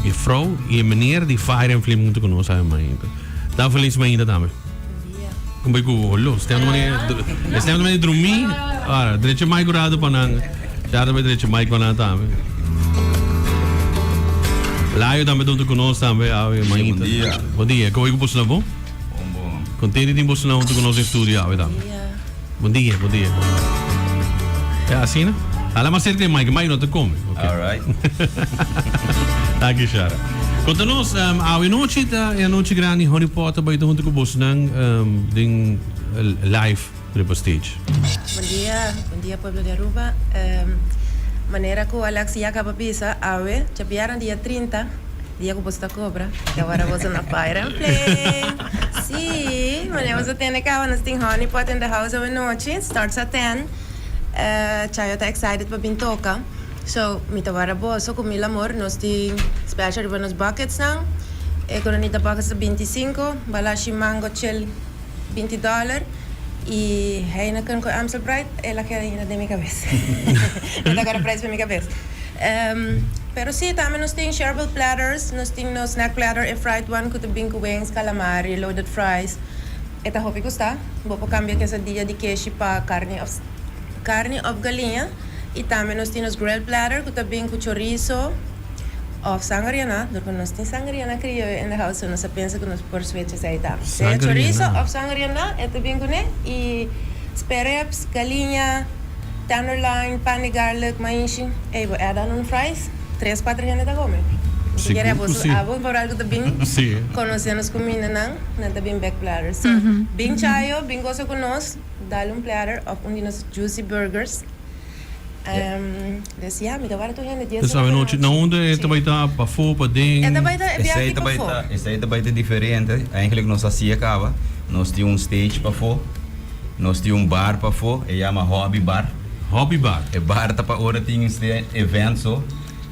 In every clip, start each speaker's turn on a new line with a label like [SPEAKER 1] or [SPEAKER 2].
[SPEAKER 1] Juffrouw y e meneer di Fire and Flame hunto cu nos awe mainta. Ta feliz mainta tambe. Con bay cu holo, stem ta manera, stem ta manera drumi. Ahora, drecha mic un rato pa nan. Ya ta bay drecha mic pa nan tambe. Layo tambe ta hunto cu nos tambe awe mainta.
[SPEAKER 2] Bon dia.
[SPEAKER 1] Bon dia. Con bay cu boso nan bon?
[SPEAKER 2] Bon bon.
[SPEAKER 1] Contento di tin boso nan hunto cu nos den studio awe tambe. Bon dia, bon dia. Ja, asina? Hala mas cerca di mic, mic no ta come. Okay.
[SPEAKER 2] All right.
[SPEAKER 1] Danki, Shara. Conta nos, awe nochi ta e anochi grandi Honey Pot ta bai ta hunto cu bosnan den live riba stage.
[SPEAKER 3] Bon dia, bon dia pueblo di Aruba. Manera cu Alex ya caba bisa, awe djabièrnè dia 30, Dia ku boso ta kobra, e ora boso na Fire and Flame. Sí, manera boso tende kaba nos tin Honey Pot in the house awenochi, starts at 10. Chayo ta excited pa bin toka. So, mi ta wara boso ku mil amor. Nos tin special riba nos bucketsnan. E coronita buckets ta 25, balashi mango chill 20 dollar y Heineken ku Amstel Bright el a keda ainda den mi kabes. Mi ta kore prijs pa mi kabes. Pero si, tambe nos tin shareable platters, nos tin nos snack platter e fried one ku ta bin ku wings, calamari, loaded fries. E ta hopi gusta. Bo por cambia quesadilla di keshi pa carni of carni of galiña. Y tambe nos tin nos grilled platter ku ta bin ku chorizo of sangriana, dor ku nos tin sangriana crioyo in the house, so nos a pensa ku nos por switch esei tambe. Sea chorizo of sangriana e ta bin kuné y spare ribs, galiña. Tenderloin, pan di garlic, maishi. Ey, bo add on un fries, tres, cuatro hende ta come. Si kere
[SPEAKER 1] Sigur
[SPEAKER 3] abo
[SPEAKER 1] cu si.
[SPEAKER 3] abo por algo ta bin
[SPEAKER 1] Si.
[SPEAKER 3] conoce nos cumindanan, nan ta bin bek platter. So, bin chayo, bin goza cu nos, dal un platter of un di nos juicy burgers. Dus ya, mi ta wara tur hende dies
[SPEAKER 1] Dus
[SPEAKER 3] ora
[SPEAKER 1] awenochi, na
[SPEAKER 3] anochi.
[SPEAKER 1] unda e ta
[SPEAKER 3] Si.
[SPEAKER 1] bay ta? Pafó,
[SPEAKER 3] E
[SPEAKER 1] paden?
[SPEAKER 3] ta bay ta e
[SPEAKER 2] Esey
[SPEAKER 3] biaha
[SPEAKER 2] ta
[SPEAKER 3] aki
[SPEAKER 2] bay
[SPEAKER 3] pafó.
[SPEAKER 2] ta, esey ta bay ta diferente. Eigenlijk nos a haci'e caba. Nos tin un stage pafó. Nos tin un bar pafó, e yama Hobby Bar.
[SPEAKER 1] Hobby Bar.
[SPEAKER 2] E bar ta pa ora tin este event so.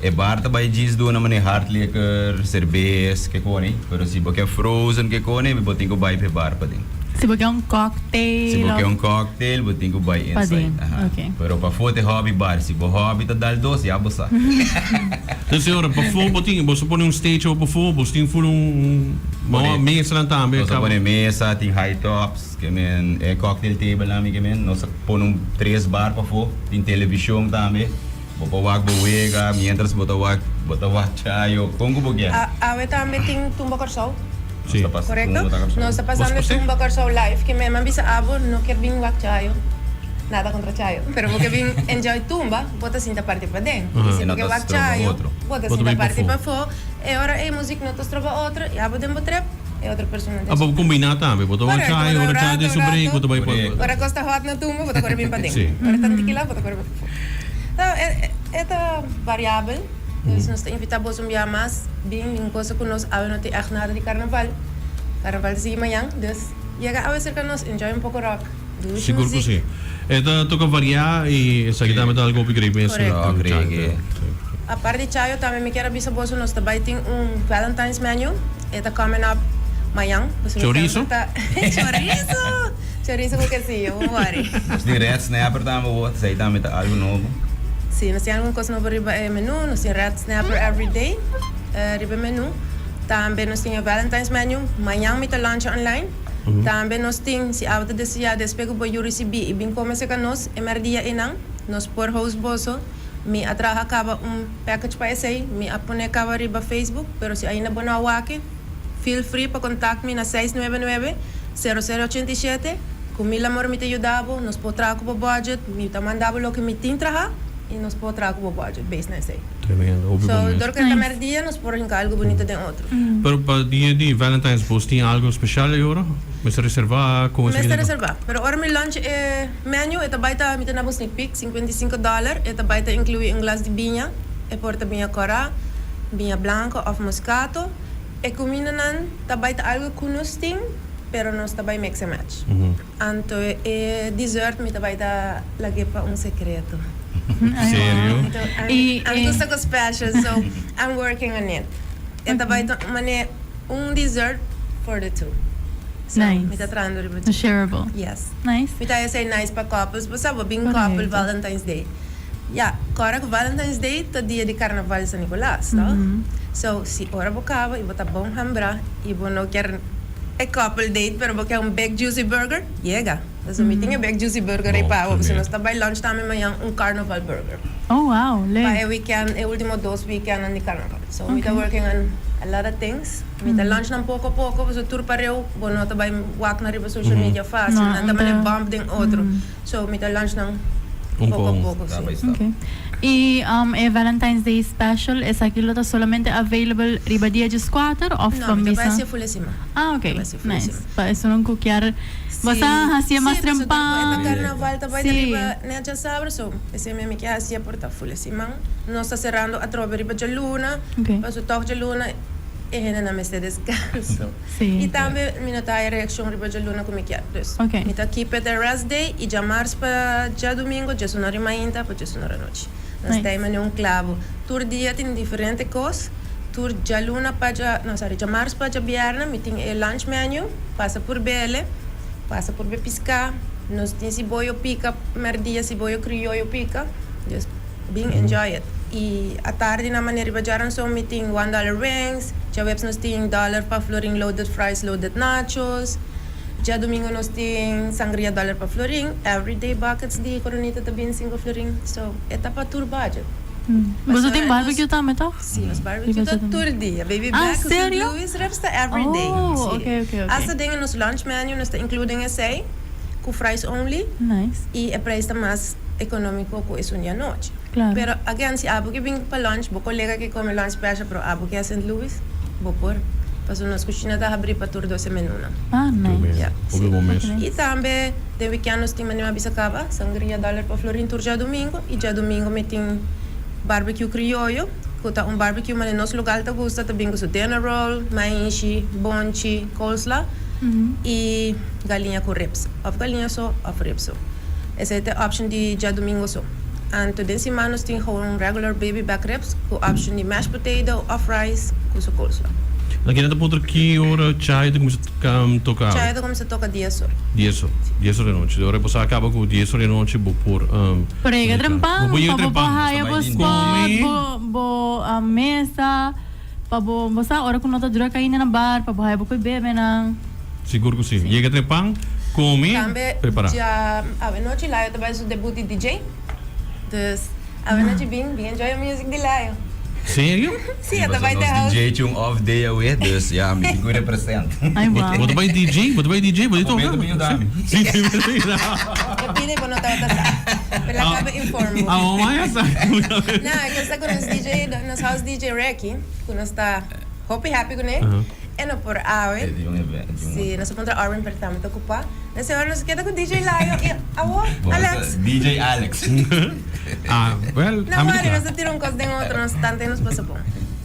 [SPEAKER 2] E bar ta bai djis duna manera hard liquor, serbes, ke koni. Pero si bo ke frozen ke koni, bo tin ku bai pa e bar paden.
[SPEAKER 4] Si bo ke un cocktail
[SPEAKER 2] Si bo ke
[SPEAKER 4] of.
[SPEAKER 2] un cocktail, bo tin ku bai inside.
[SPEAKER 4] Paden,
[SPEAKER 2] Aha.
[SPEAKER 4] ok.
[SPEAKER 2] Pero pafó ta e Hobby Bar. Si bo hobby ta dal dos, ya bo sa.
[SPEAKER 1] Entonces ora pafó bo tin, boso pone un stage awo pafó, boso tin full un, un mesanan tambe.
[SPEAKER 2] Nos a pone mesa, tin high tops. Ke men e cocktail table nan mi ke men nos a pone un tres bar pafó tin television tambe bo por wak bo wega mientras bo ta wak bo ta wak chayo kon ku bo kier.
[SPEAKER 3] Awe tambe tin Tumba Kòrsou.
[SPEAKER 2] Nos ta pasa
[SPEAKER 3] Korekto?
[SPEAKER 2] Tumba Kòrsou.
[SPEAKER 3] Nos ta pasando Tumba Kòrsou live ke men bisa abo no kier bin wak chayo nada kontra chayo pero bo ke bin enjoy tumba bo ta sinta parti paden y si bo ke wak chayo bo ta sinta parti pafó e ora e muzik no ta stroba otro y abo den bo trep. E otro persona den
[SPEAKER 1] Ah,
[SPEAKER 3] su
[SPEAKER 1] bo kombiná tambe. Bo ta wan
[SPEAKER 3] Correcto,
[SPEAKER 1] chai,
[SPEAKER 3] bo ta
[SPEAKER 1] ora chai den su
[SPEAKER 3] rato,
[SPEAKER 1] break,
[SPEAKER 3] rato.
[SPEAKER 1] bo ta bai pa.
[SPEAKER 2] Correcto.
[SPEAKER 3] Ora kos ta hot na tumba, bo ta kore bin paden.
[SPEAKER 1] Sí.
[SPEAKER 3] Ora ta antikilá, bo ta kore bin pafó. No, e, e ta variabel. Dus nos ta invitá boso un bia mas bin, bin gosa ku nos. Awe no tin ègt nada di karnaval. Karnaval ta sigui mañan. Dus yega awe serka nos, enjoy un poko rock, dushi
[SPEAKER 1] Sigur ku
[SPEAKER 3] muzik.
[SPEAKER 1] sí. E ta toka variá i esaki tambe ta algo hopi great mes.
[SPEAKER 3] Correcto.
[SPEAKER 2] Rock, reggae.
[SPEAKER 1] Sí.
[SPEAKER 3] Apart di chayo tambe mi kier a bisa boso nos ta bai tin un Valentine's menu. E ta coming up mañan.
[SPEAKER 1] Chorizo?
[SPEAKER 3] Chorizo! Chorizo cu quesillo, bo worry.
[SPEAKER 2] Nos tin red snapper tambe bo, esey tambe ta algo nobo.
[SPEAKER 3] Si, nos tin algun cos nobo riba e menu. Nos tin red snapper every day riba e menu. Tambe nos tin e Valentine's menu. Mañan mi ta launcha online. Tambe nos tin, si abo ta desea despues cu bo yu ricibi y bin come cerca nos e merdia eynan, nos por host boso. Mi a traha caba un package pa esey, mi a pone caba riba Facebook, pero si ainda bo no a wak-e, feel free pa contact mi na 699, 00 87, cu mil amor mi ta yuda bo, nos por traha cu bo budget, mi ta manda bo loke mi tin traha y nos por traha cu bo budget based na esey.
[SPEAKER 1] Tremendo, hopi
[SPEAKER 3] So,
[SPEAKER 1] bon mes.
[SPEAKER 3] dor cu e ta merdia nos por hinca algo bunita den otro.
[SPEAKER 1] Pero pa dia di Valentine's bos tin algo special ayora? Mester reserva? Con esaki
[SPEAKER 3] Mester
[SPEAKER 1] ta?
[SPEAKER 3] reserva, pero ora mi launch e menu e ta bay ta, mi ta na bo sneak peek, 55 dollar, e ta bay ta inclui un glas di biña, e por ta biña cora, biña blanco of moscato, e cumindanan ta bay ta algo cu nos tin, pero nos ta bay mix and match. Anto e dessert mi ta bay ta lag'e pa un secreto.
[SPEAKER 1] Serio?
[SPEAKER 3] Anto, ami gusta cu special, so I'm working on it. E ta bay ta mane un dessert for the two. So,
[SPEAKER 4] Nice.
[SPEAKER 3] mi ta trahando riba dje.
[SPEAKER 4] Shareable.
[SPEAKER 3] Yes.
[SPEAKER 4] Nice.
[SPEAKER 3] Mi ta esei nice pa couples. Bo sa bo bin couple Valentine's Day. Ya, kòrda ku Valentine's Day ta dia di karnaval San Nicolas, no? So, si ora bo caba y bo ta bon hambra y bo no kier e couple date pero bo kier un big juicy burger, yega. Pasobra mi tin e big juicy burger ei pa bo. Pasobra nos ta bay lunch tambe mañan un carnaval burger.
[SPEAKER 4] Oh wow,
[SPEAKER 3] Pa
[SPEAKER 4] leuk.
[SPEAKER 3] e weekend, e ultimo dos weekendnan di carnaval. So mi ta working on a lot of things. Mi ta lunch nan poco poco pasobra tur pareu bo no ta bay wak nan riba social media facil.
[SPEAKER 4] No,
[SPEAKER 3] Nan ta mane
[SPEAKER 4] ta.
[SPEAKER 3] bump den otro. So mi ta lunch nan
[SPEAKER 1] Un
[SPEAKER 3] poco
[SPEAKER 1] pa un.
[SPEAKER 3] poco,
[SPEAKER 2] Stap
[SPEAKER 3] si.
[SPEAKER 2] by stap.
[SPEAKER 4] Okay. Y um, e Valentine's Day special, esaki lo ta solamente available riba dia 14 of
[SPEAKER 3] No,
[SPEAKER 4] pa
[SPEAKER 3] mi ta bay
[SPEAKER 4] bisa?
[SPEAKER 3] haci full e siman.
[SPEAKER 4] Ah, ok.
[SPEAKER 3] Ta bay haci full e
[SPEAKER 4] Nice.
[SPEAKER 3] siman.
[SPEAKER 4] Pa esun cu kier
[SPEAKER 3] Si.
[SPEAKER 4] bo sa haci mas
[SPEAKER 3] Si, pasobra
[SPEAKER 4] trempan.
[SPEAKER 3] e ta carnaval ta bay
[SPEAKER 4] Si.
[SPEAKER 3] riba net djasabra, so esey mi kier haci por ta full e siman. Nos ta cerrando atrobe riba djaluna,
[SPEAKER 4] Okay.
[SPEAKER 3] pasobra toch djaluna e hendenan mester descanso.
[SPEAKER 4] Si.
[SPEAKER 3] Y tambe mi no ta haya reaccion riba djaluna cu mi kier. Dus
[SPEAKER 4] Okay.
[SPEAKER 3] mi ta keep it a rest day y djamars pa djadomingo djesunora y mainta pa djesunora anochi. Nos
[SPEAKER 4] Nice.
[SPEAKER 3] ta mane un clavo. Tur dia tin diferente cos. Tur djaluna pa dja, no sorry, djamars pa djabièrnè mi tin e lunch menu, pasa por bele, pasa por be pisca. Nos tin siboyo pica merdia, siboyo crioyo pica. Dus bin enjoy it. Y atardi na manera riba djaranson mi tin one dollar wings, djaweps nos tin dollar pa florin loaded fries, loaded nachos. Djadomingo nos tin sangria dollar pa florin, everyday buckets di coronita ta bin cinco florin. So e ta pa tur budget.
[SPEAKER 4] Boso tin
[SPEAKER 3] Pasobra
[SPEAKER 4] barbecue
[SPEAKER 3] nos
[SPEAKER 4] tambe toch?
[SPEAKER 3] Si, nos barbecue
[SPEAKER 4] Riba
[SPEAKER 3] ta
[SPEAKER 4] djadomingo.
[SPEAKER 3] tur dia. Baby
[SPEAKER 4] Ah,
[SPEAKER 3] Black cu St.
[SPEAKER 4] serio?
[SPEAKER 3] Louis ribs ta everyday.
[SPEAKER 4] Oh,
[SPEAKER 3] Si.
[SPEAKER 4] okay, okay, okay.
[SPEAKER 3] Hasta den nos lunch menu nos ta including esey cu fries only.
[SPEAKER 4] Nice.
[SPEAKER 3] Y e prijs ta mas economico cu esun di anochi.
[SPEAKER 4] Claro.
[SPEAKER 3] Pero again si abo ke bin pa lunch, bo colega ke come lunch special pero abo ke a Sint Louis, bo por. Pasobra nos cushina ta habri pa tur 12 menunan.
[SPEAKER 4] Ah, nice.
[SPEAKER 3] Ja,
[SPEAKER 1] Hopi
[SPEAKER 3] si.
[SPEAKER 1] bon mes.
[SPEAKER 3] Y tambe den weekend nos tin manera mi a bisa caba, sangria dollar pa florin tur djadomingo y djadomingo mi tin barbecue crioyo cu ta un barbecue manera nos local ta gusta ta bin cu su dinner roll, maishi, bonchi, coleslaw y galiña cu ribs of galiña so of ribs so. Esey ta e option di djadomingo so. Anto den siman nos tin gewoon regular baby back ribs cu option di mashed potato of rice cu su coleslaw.
[SPEAKER 1] Na kina ta puntra ki ora Chayo ta cuminsa toca?
[SPEAKER 3] Chayo ta cuminsa toca dies or.
[SPEAKER 1] Dies or. Dies or di nochi. Di ora bo sa caba cu dies or di nochi bo por.
[SPEAKER 4] Pero yega trempan
[SPEAKER 1] Bo por yega
[SPEAKER 4] pa bo por
[SPEAKER 1] trempan.
[SPEAKER 4] haya bo spot, bo bo mesa, pa bo bo sa ora cu no ta druk ainda na bar pa bo haya bo cu e bebenan.
[SPEAKER 1] Sigur cu si. Yega trempan, come,
[SPEAKER 3] Tambe
[SPEAKER 1] prepara.
[SPEAKER 3] dja awenochi Layo ta bai su debut di DJ. Dus awenochi bin, bin enjoy e music di Layo.
[SPEAKER 1] Serio?
[SPEAKER 3] Si, e ta bai te house.
[SPEAKER 2] Nos DJ tin un off day awe, dus ya, mi tin cu represent.
[SPEAKER 4] Ay, wow.
[SPEAKER 1] Bo ta bai DJ? Bo ta bai DJ? Bo di toca?
[SPEAKER 2] Momento mi yuda mi.
[SPEAKER 1] Si, si, mi ta yuda.
[SPEAKER 3] E pide bo no tabata sa. Pero la caba informo.
[SPEAKER 1] Ah, oh, my sa.
[SPEAKER 3] No, e cosa cu nos DJ, nos house DJ Ricky, cu nos ta hopi happy cune. E no por awe.
[SPEAKER 2] E di un event, di un
[SPEAKER 3] Si, nos a puntra Arwin pero tambe ta ocupa. Nese ora nos keda cu DJ Layo y awor
[SPEAKER 2] Bo
[SPEAKER 3] Alex.
[SPEAKER 2] DJ Alex.
[SPEAKER 1] Ah, well,
[SPEAKER 3] No
[SPEAKER 1] ami ta
[SPEAKER 3] worry,
[SPEAKER 1] kla.
[SPEAKER 3] nos a tira un cos den otro, nos tanta y nos pasa bon.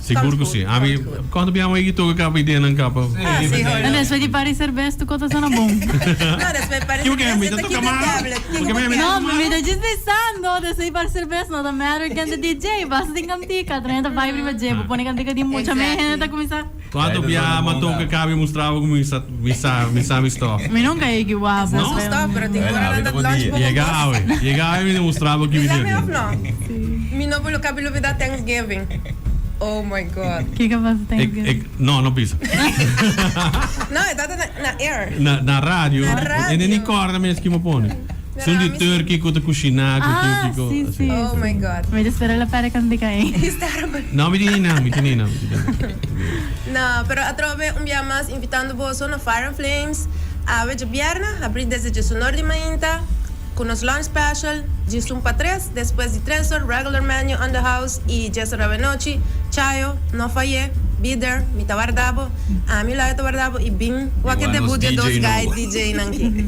[SPEAKER 1] Sigur cu si. Ami, cuando biamo ey toca capa ideanan capa.
[SPEAKER 3] Ah, si, hoor.
[SPEAKER 4] En despues di pari cerveza tu cos ta sona bon.
[SPEAKER 3] No, despues di pari
[SPEAKER 1] Kico
[SPEAKER 3] cerveza
[SPEAKER 1] ke mi
[SPEAKER 3] e
[SPEAKER 1] ta
[SPEAKER 3] ta
[SPEAKER 1] toca
[SPEAKER 3] kita
[SPEAKER 1] mas?
[SPEAKER 3] tablet. Kico
[SPEAKER 1] Porque
[SPEAKER 3] bo
[SPEAKER 1] mi- mi-
[SPEAKER 3] ke?
[SPEAKER 4] No, mi ta djis pensando, despues di pari cerveza no ta matter ken ta DJ, basta tin cantica, trenta vibe riba dje, bo pone cantica di mucha
[SPEAKER 3] Exactly.
[SPEAKER 4] men hende ta cuminsa.
[SPEAKER 1] Cuanto bia ma toca cabe mostraba cu mi sa mi sa mi sa mi stof.
[SPEAKER 4] Mi nunca yega guapo.
[SPEAKER 3] No su stof, pero tin ora nan ta lunch poco
[SPEAKER 1] Yega
[SPEAKER 3] cos.
[SPEAKER 1] awe, yega awe mi demostraba ki mi
[SPEAKER 3] Bisa mi of
[SPEAKER 1] tin.
[SPEAKER 3] no? Mi no por lo cabe lubida Thanksgiving. Oh my God.
[SPEAKER 4] Kiko pasa
[SPEAKER 1] Ik,
[SPEAKER 4] Thanksgiving?
[SPEAKER 1] ik, no, no bisa.
[SPEAKER 3] No, e tata na, na air.
[SPEAKER 1] Na, na radio.
[SPEAKER 3] Na radio.
[SPEAKER 1] En ni corda mes ki mo pone. Sun di turkey cu ta cushina cu
[SPEAKER 4] Ah,
[SPEAKER 1] kiko
[SPEAKER 4] si,
[SPEAKER 1] kiko.
[SPEAKER 4] si.
[SPEAKER 3] Oh my God.
[SPEAKER 4] Mi ta spera la pera cantica ey.
[SPEAKER 3] He's terrible.
[SPEAKER 1] No, mi tin na, mi tin na, mi tin na.
[SPEAKER 3] No, pero atrobe un bia mas invitando boso na Fire and Flames awe djabièrnè, habrí desde djesunor di mainta cu nos lunch special, djesun pa tres, despues di tres or regular menu on the house y djesor awenochi. Chayo, no fayé, be there, mi ta warda bo, ami Layo ta warda bo y bin wak e
[SPEAKER 2] Igual nos
[SPEAKER 3] debut dje dos
[SPEAKER 2] DJ
[SPEAKER 3] guy
[SPEAKER 2] nobo.
[SPEAKER 3] DJ nan ki.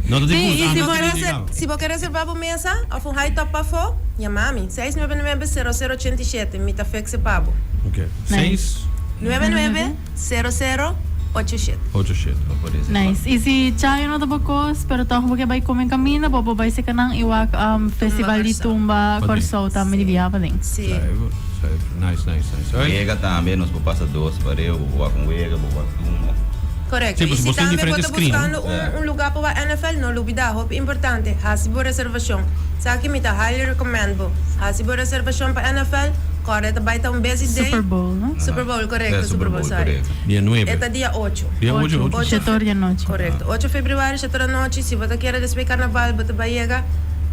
[SPEAKER 1] No ta
[SPEAKER 4] Sí,
[SPEAKER 1] tin
[SPEAKER 4] y
[SPEAKER 1] cos
[SPEAKER 4] si
[SPEAKER 1] ah,
[SPEAKER 4] bo
[SPEAKER 1] no ta tin cabo.
[SPEAKER 3] Si bo ke reserva bo mesa of un high top pafó, yama mi, seis nuebe nuebe sero sero ochenta i shete, mi ta fixe pa bo.
[SPEAKER 1] Ok, seis.
[SPEAKER 3] Nuebe nuebe sero sero ocho shete.
[SPEAKER 1] Ocho shete.
[SPEAKER 4] Nice. Y si chayo no ta bo cos, pero toch bo ke bai come caminda, bo por bai seca nan y wak festival di Tumba Corsou tambe di biaha paden.
[SPEAKER 3] Sí.
[SPEAKER 1] Zuiver, zuiver. Nice, nice, nice. Oye.
[SPEAKER 2] Wega tambe, nos por pasa dos pareu, bo por wak un wega, bo por wak tumba.
[SPEAKER 3] Correcto.
[SPEAKER 1] Sí,
[SPEAKER 3] Y
[SPEAKER 1] pues
[SPEAKER 3] si
[SPEAKER 1] bo tin
[SPEAKER 3] tambe bo
[SPEAKER 1] diferente
[SPEAKER 3] ta
[SPEAKER 1] screen.
[SPEAKER 3] buscando un, un lugar pa wak NFL, no lubida, hopi importante, haci bo reservacion. Sa ki mi ta highly recommend bo. Haci bo reservacion pa NFL, Kòrda e ta bai ta un busy day.
[SPEAKER 4] Super Bowl, no?
[SPEAKER 3] Super Bowl, korekto,
[SPEAKER 2] Eh,
[SPEAKER 3] Super Bowl, sorry.
[SPEAKER 2] korekto.
[SPEAKER 1] Dia nuebe.
[SPEAKER 3] E ta dia ocho.
[SPEAKER 1] Dia ocho, ocho.
[SPEAKER 4] Shetor di anochi.
[SPEAKER 3] Korekto. Ocho februari, shetor anochi. Si bo ta kere despues karnaval, bo ta bai yega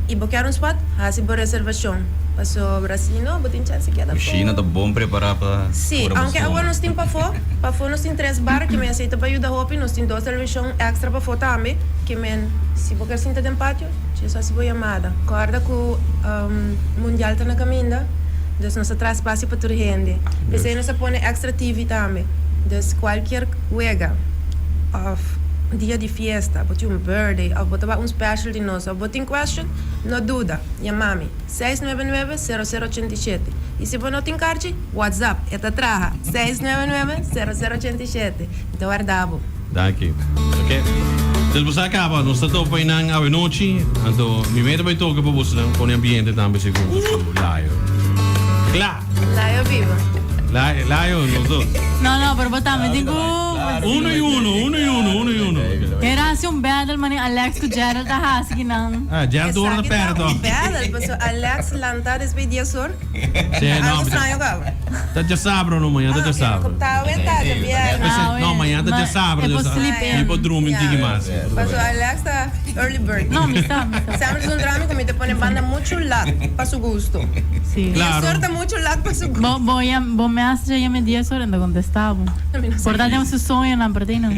[SPEAKER 3] i bo kier un spot, hasi bo reservashon. Pasobra si no, bo tin chèns di keda afó.
[SPEAKER 2] Kushina ta bon prepará pa
[SPEAKER 3] Sí,
[SPEAKER 2] ora bo
[SPEAKER 3] aunke
[SPEAKER 2] stoma.
[SPEAKER 3] awor nos tin pafó, pafó nos tin tres bar, ke men esei ta pa yuda hopi. Nos tin dos televishon èkstra pafó tambe, ke men si bo kier sinta den patio, djes hasi bo yamada. Kòrda ku mundial ta na kaminda, dus nos ta traha spasio pa tur hende. P'esei nos a pone èkstra TV tambe. Dus kualkier wega òf dia di fiesta, bo tin un birthday òf bo ta wak un special di nos òf bo tin question, no duda, yama mi, seis nuebe nuebe, sero sero ochenta i shete. I si bo no tin karchi, WhatsApp, e ta traha, seis nuebe nuebe, sero sero ochenta i shete. Mi ta warda bo.
[SPEAKER 1] Danki. Ok. Dus bo sa caba, nos ta topa einan awenochi, anto mi meta bay toca pa bosonan pone ambiente tambe segun cu Layo. Cla!
[SPEAKER 3] Layo biba.
[SPEAKER 1] Layo, Layo, nos dos.
[SPEAKER 4] No, no, pero bo tambe tin cu.
[SPEAKER 1] Uno y uno, uno y uno, uno y uno.
[SPEAKER 4] Era haci un battle mane Alex cu Gerald ta haci kinan.
[SPEAKER 1] Ah, Gerald tur ora ta
[SPEAKER 3] Esaki ta
[SPEAKER 1] perde
[SPEAKER 3] un
[SPEAKER 1] toch.
[SPEAKER 3] battle, pasobra Alex lanta despues dies or.
[SPEAKER 1] Sí, no,
[SPEAKER 3] Algo extraño caba.
[SPEAKER 1] Ta djasabra no, mañana ta djasabra.
[SPEAKER 3] Ta awe ta djabièrnè.
[SPEAKER 1] P'esei, no, mañana ta djasabra.
[SPEAKER 4] E por sleep in.
[SPEAKER 1] Mi por drumi un tiki mas.
[SPEAKER 3] Paso Alex ta early bird.
[SPEAKER 4] No, mi sa, mi sa.
[SPEAKER 3] Semper su drami ku mi ta pone banda muchu lat pa su gusto.
[SPEAKER 4] Sí.
[SPEAKER 1] Claro.
[SPEAKER 3] Dies or ta muchu lat pa su gusto.
[SPEAKER 4] Bo, bo, yam, bo message a yama dies or, e no ta contesta bo.
[SPEAKER 3] Mi no sa.
[SPEAKER 4] Por ta den su soñonan, por ta nan.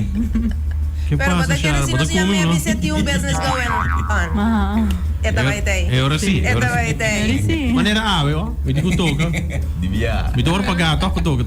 [SPEAKER 1] Ke
[SPEAKER 3] Pero bo
[SPEAKER 1] pasa,
[SPEAKER 3] ta kere
[SPEAKER 1] Shara?
[SPEAKER 3] si
[SPEAKER 1] Bo ta
[SPEAKER 3] nos yama
[SPEAKER 1] come,
[SPEAKER 3] e
[SPEAKER 1] no?
[SPEAKER 3] bisa tin un business going on.
[SPEAKER 4] Aha.
[SPEAKER 3] E ta bai tei.
[SPEAKER 1] E ora sí,
[SPEAKER 3] E
[SPEAKER 1] e ora
[SPEAKER 3] ta
[SPEAKER 1] sí.
[SPEAKER 3] bai tei.
[SPEAKER 4] Eri sí.
[SPEAKER 1] Manera awe, oh. Mi tin ku toka.
[SPEAKER 2] Di bia.
[SPEAKER 1] Mi ta ora pagá tòg pa toka.